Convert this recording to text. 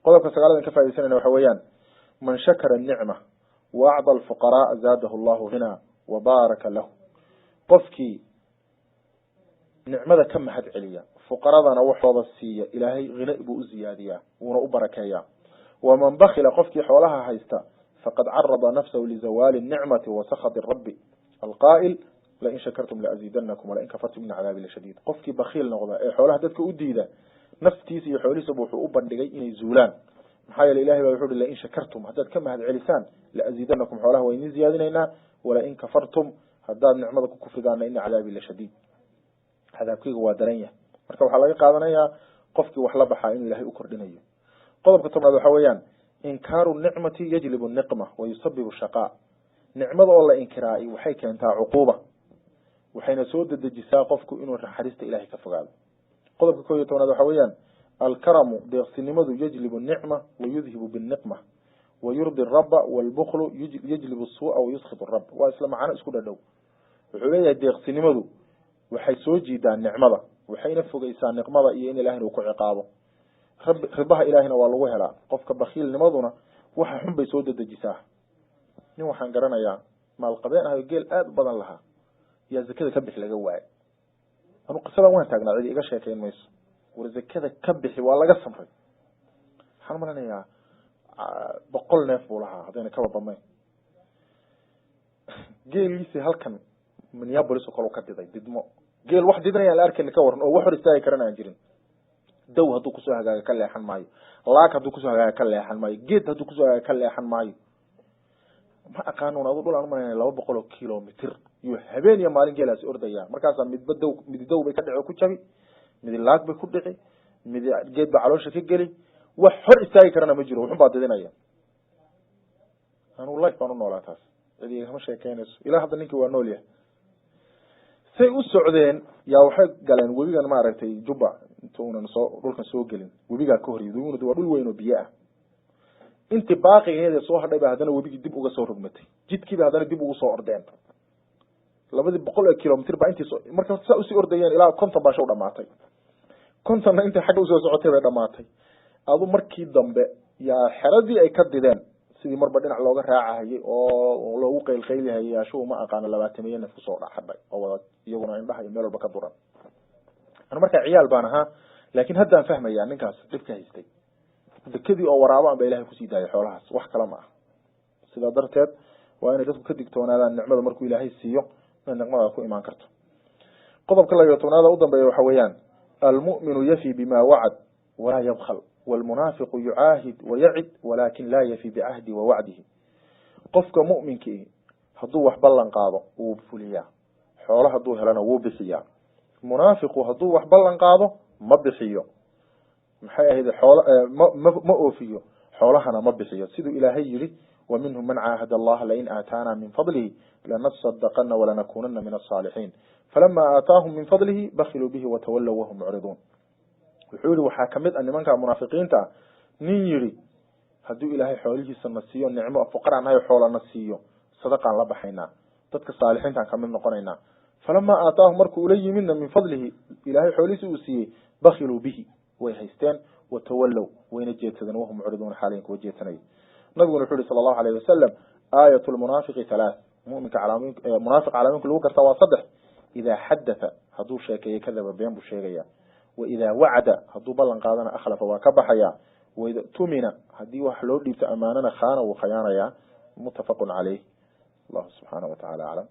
Qodobka sagaaladan ka faa'idaysanayna waxa weeyaan: man shakara nicma wa acda alfuqaraaa zaadahu allahu ghinaa wa baaraka lahu. Qofkii nicmada ka mahad celiya, fuqaradana waxooda siiya, Ilaahay hina buu u ziyaadiyaa, wuuna u barakeeyaa. Waman bakila, qofkii xoolaha haysta, faqad carada nafsahu lizawaali nicmati wa sakhati rabbi alqaa'il: lain shakartum laaziidanakum walain kafartum ina cadaabi lashadiid. Qofkii bakiil noqda ee xoolaha dadka u diida, naftiisa iyo xoolihiisaba wuxuu u bandhigay inay zuulaan. Maxaa yeele, Ilahay baa wuxu uhi: lain shakartum, haddaad ka mahad celisaan, laaziidanakum, xoolaha waa idin ziyaadinaynaa, walain kafartum, haddaad nicmada ku kufridaana, ina cadaabi lashadiid, cadaabkeyga waa daran yahay. Marka waxaa laga qaadanayaa qofkii wax la baxaa inuu Ilahay u kordhinayo. Qodobka 10aad waxa weeyaan: inkaaru nicmati yajlibu niqma wa yusabibu shaqaa. Nicmada oo la inkiraay waxay keentaa cuquuba, waxayna soo dedejisaa qofku inuu naxariista Ilahay ka fogaado. Qodobka 11aad waxa weeyaan: alkaramu, deeqsinimadu, yajlibu nicma wa yudhibu biniqma wa yurdi raba, waalbuklu yajlibu suua wa yuskit rab. Waa isla macno isku dhadhow. Wuxuu leeyahay, deeqsinimadu waxay soo jiidaa nicmada, waxayna fogeysaa niqmada iyo in Ilahina uu ku ciqaabo. Rabi ribaha Ilaahina waa lagu helaa. Qofka bakiilnimaduna waxa xun bay soo dedejisaa. Nin waxaan garanayaa maalqabeen ahayo, geel aada u badan lahaa, yaa zakada ka bixi laga waayo. Anu qisadan waan taagnaa, cidi iga sheekeyn mayso. War zakada ka bixi, waa laga samray. Waxaan malanayaa 100 neef buu lahaa, haddayna kaba badnayn. Geeliisi halkan Minneapolis oo kale u ka diday didmo. Geel wax didinayaan la arkayna ka waran, oo wax hor istaagi karana aan jirin. Dow hadduu kusoo hagaaga ka leexan maayo, laag hadduu kusoo hagaaga ka leexan maayo, geed hadduu kusoo hagaaga ka leexan maayo. Ma aqaanon adu dhul aan umalanaya 200 oo kilomitr yuu habeen iyo maalin geelaasi ordaya. Markaasaa midba dow, midi dow bay ka dhici oo ku jabi, midi laag bay ku dhici, midi geed baa caloosha ka geli. Wax hor istaagi karana ma jiro, wuxun baa didinaya. Anugu life baan u noolaa, taas cidi igama sheekeynayso. Ilaa hadda ninkii waa nool yahay. Say u socdeen yaa waxay galeen webigan, maaragtay, Juba intuunan soo dhulkan soo gelin. Webigaa ka horyay, webiguna waa dhul weyn oo biyo ah. Intii baaqigeeda soo hadhay ba haddana webigii dib uga soo rogmatay, jidkiiba haddana dib ugu soo ordeen. 200 ee kilomitr baa intii soo marka saa usii ordayeen, ilaa 50 baa shaw dhamaatay, 50na intay xagga usoo socotay bay dhamaatay. Adu markii dambe yaa xeradii ay ka dideen, sidii marba dhinac looga raacahayay oo loogu qaylqaylihayay, ashugu ma aqaano 20 neef kusoo dhacadhay oo wada iyaguna indhaha iyo meel walba ka duran. Anu markaa ciyaal baan ahaa, laakiin haddaan fahmayaa ninkaas dhibka haystay. Dekadii oo waraabo an ba Ilahay kusii daayay xoolahaas, wax kale ma ah. Sidaa darteed waa inay dadku ka digtoonaadaan nicmada markuu Ilaahay siiyo inay niqmada ku imaan karto. Qodobka 12aad u dambeeya waxa weeyaan: almu'minu yafi bima wacad walaa yabkl, wlmunaafiqu yucaahid wayacid walakin laa yafi bicahdi wa wacdihi. Qofka mu'minkii hadduu wax ballan qaado wuu fuliyaa, xoolo hadduu helana wuu bixiyaa. Munaafiqu hadduu wax ballan qaado ma bixiyo, maxay ahayd, xoolo ma oofiyo, xoolahana ma bixiyo. Siduu Ilaahay yihi: wa minhum man caahada allaha lain aataana min fadlihi lanasadaqana walanakunana min asaalixiin, falama aataahum min fadlihi bakiluu bihi watawallow wahum mucriduun. Wuxuu yihi, waxaa kamid ah nimanka munaafiqiinta ah nin yihi: hadduu Ilaahay xoolihiisa na siiyo nicmo, fuqaraan nahay, xoola na siiyo, sadaqaan la baxaynaa, dadka saalixiintaan kamid noqonaynaa. Falamaa aataahum, markuu ula yimidna, min fadlihi, Ilahay xoolihiisa uu siiyey, bakiluu bihi, way haysteen, watawallow, wayna jeedsadeen, wahum mucriduuna, xaaliyan kuwa jeedsanaya. Nabiguna wuxu uhi sala allahu alayhi wasalam: aayat lmunaafiqi halaath, muminka calaamooyin, munaafiq calaamooyinka lagu gartaa waa saddex: idaa xadatha, hadduu sheekeeyo, kadaba, been buu sheegaya; wa idaa wacada, hadduu ballan qaadana, akhlafa, waa ka baxaya; waida tumina, haddii wax loo dhiibto amaanana, khaana, wuu khayaanayaa. Muttafaqun caleyh. Allahu subxaanahu wa tacala aclam.